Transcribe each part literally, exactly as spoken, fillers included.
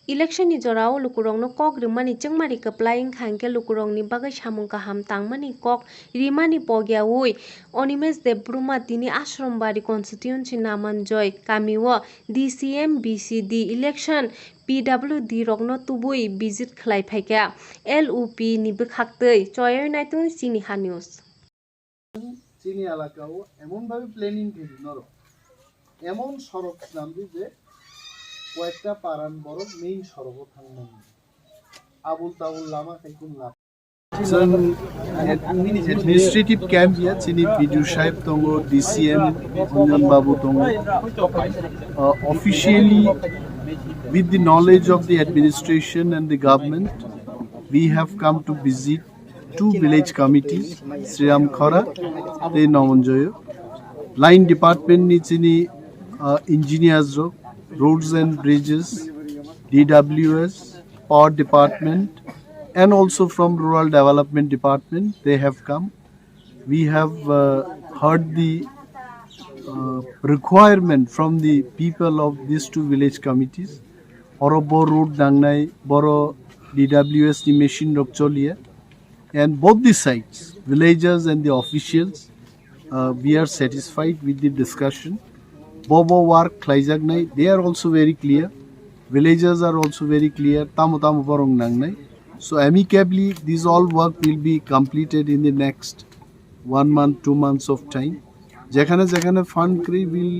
Election ni jorao lukurokno kok rwmani chwngmari kwplai wngkha hwnkhe lukurokni bagwi samung kaham tangmani kok rimani pogyaui Animesh Debbarma tini Ashram Bari constituency Namanjoi kamio D C M B C D election P W D rokno tubui visit khlai phaikha L O P ni bwkhaktwi. Choyoi naitung chini ha news. চিনি এলাকাও এমনভাবে প্ল্যানিং করি নরো, এমন সড়ক নামবি যে কয়েকটা পারান বড় মেইন সড়কও থাকবে না। আবুল তাবুল লামা খাইকুম লাভ। It's an administrative camp here. Chini P D O sahib tongo, D C M Ranjan Babu tongo. Uh, officially, with the knowledge of the administration and the government, we have come to visit two village committees, Sriram Khara, the Namanjoyo. Line department ni chini, uh, engineers rok, roads and bridges, D W S, power department, and also from rural development department, they have come. We have, uh, heard the, uh, requirement from the people of these two village committees. Oro bo road nangnai, boro D W S ni machine rok choliya. And both the sides, villagers and the officials, uh, we are satisfied with the discussion. Bobo work khlaijaknai, they are also very clear. Villagers are also very clear. Tamo tamo borong nangnai. So amicably, this all work will be completed in the next one month, two months of time. Jekhane jekhane fund kwrwi, will,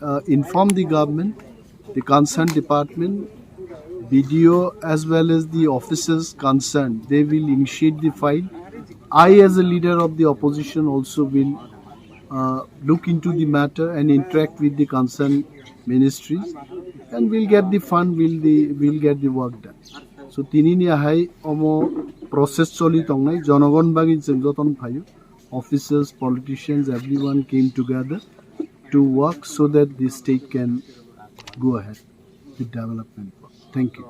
uh, inform the government, the concerned department, B D O as well as the officers concerned. They will initiate the file. I, as a leader of the opposition, also will, uh, look into the matter and interact with the concerned ministries, and we'll get the fund, we'll the, we'll get the work done. So tini ni hai omo process choli tongnai, jonogon bagwi chwng jotono phaio. Officers, politicians, everyone came together to work so that the state can go ahead with development work. Thank you.